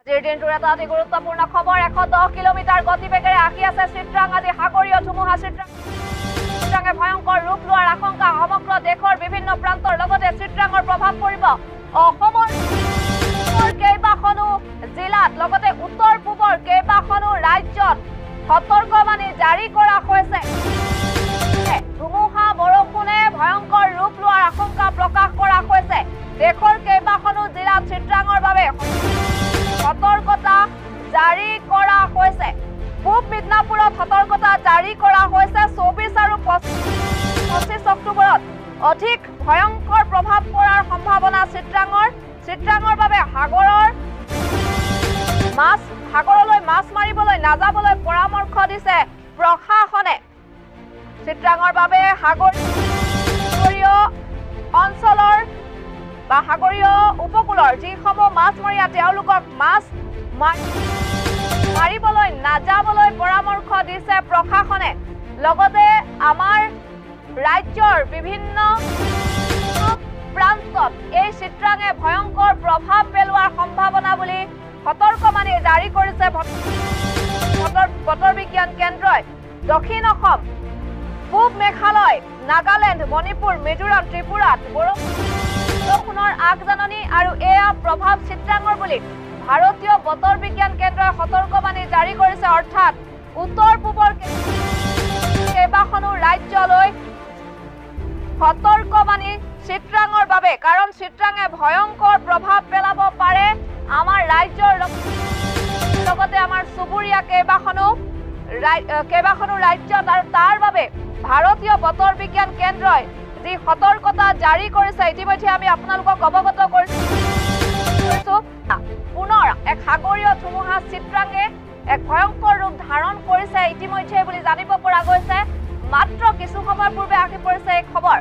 আজিৰ দিনটোৰ এটা অতি গুৰুত্বপূৰ্ণ খবৰ। 110 কিলোমিটাৰ গতিবেগেৰে আহি আছে চিত্ৰাং। আজি সাগৰীয় ধুমুহা চিত্ৰাঙে ভয়ংকৰ ৰূপ লোৱাৰ আশংকা। সমগ্ৰ দেশৰ বিভিন্ন প্ৰান্তৰ লগতে চিত্ৰাঙৰ প্ৰভাৱ পৰিব অসমৰ কেইবাখনো জিলাত, লগতে উত্তৰ পূবৰ কেইবাখনো ৰাজ্যত সতৰ্কবাণী জাৰি কৰা হৈছে। ধুমুহা বৰষুণে ভয়ংকৰ ৰূপ লোৱাৰ আশংকা প্ৰকাশ কৰা হৈছে। দেশৰ কেইবাখনো জিলাত চিত্ৰাঙৰ বাবে সতৰ্কতা জাৰি কৰা হৈছে। পূব মিদনাপুৰত সতৰ্কতা জাৰি কৰা হৈছে। 24 আৰু 25 অক্টোবৰত অধিক ভয়ংকৰ প্ৰভাৱ পৰাৰ সম্ভাৱনা চিত্ৰাঙৰ। চিত্ৰাঙৰ বাবে সাগৰলৈ মাছ মাৰিবলৈ নাযাবলৈ পৰামৰ্শ দিছে প্ৰশাসনে। চিত্ৰাঙৰ বাবে সাগৰীয় অঞ্চলৰ বা সাগৰীয় উপকূলৰ যিসমূহ মাছমৰীয়া তেওঁলোকক মাছ মাৰিবলৈ নাযাবলৈ পৰামৰ্শ দিছে প্ৰশাসনে। লগতে আমাৰ ৰাজ্যৰ বিভিন্ন প্ৰান্তত এই চিত্ৰাঙে ভয়ংকৰ প্ৰভাৱ পেলোৱাৰ সম্ভাৱনা বুলি সতৰ্কবাণী জাৰি কৰিছে বতৰ বিজ্ঞান কেন্দ্ৰই। দক্ষিণ অসম, পূব মেঘালয়, নাগালেণ্ড, মণিপুৰ, মিজোৰাম, ত্ৰিপুৰাত বৰষুণৰ আগজাননী আৰু এয়া প্ৰভাৱ চিত্ৰাঙৰ বুলি ভাৰতীয় বতৰ বিজ্ঞান কেন্দ্ৰই সতৰ্কবাণী জাৰি কৰিছে। অৰ্থাৎ উত্তৰ পূবৰ কেইবাখনো ৰাজ্যলৈ সতৰ্কবাণী চিত্ৰাঙৰ বাবে, কাৰণ চিত্ৰাঙে ভয়ংকৰ প্ৰভাৱ পেলাব পাৰে আমাৰ ৰাজ্যৰ লগতে আমাৰ চুবুৰীয়া কেইবাখনো ৰাজ্যত। আৰু তাৰ বাবে ভাৰতীয় বতৰ বিজ্ঞান কেন্দ্ৰই যি সতৰ্কতা জাৰি কৰিছে ইতিমধ্যে আমি আপোনালোকক অৱগত কৰিছো। পুনৰ এক সাগৰীয় ধুমুহা চিত্ৰাঙে এক ভয়ংকৰ ৰূপ ধাৰণ কৰিছে ইতিমধ্যে বুলি জানিব পৰা গৈছে। মাত্ৰ কিছু সময় পূৰ্বে আহি পৰিছে এই খবৰ।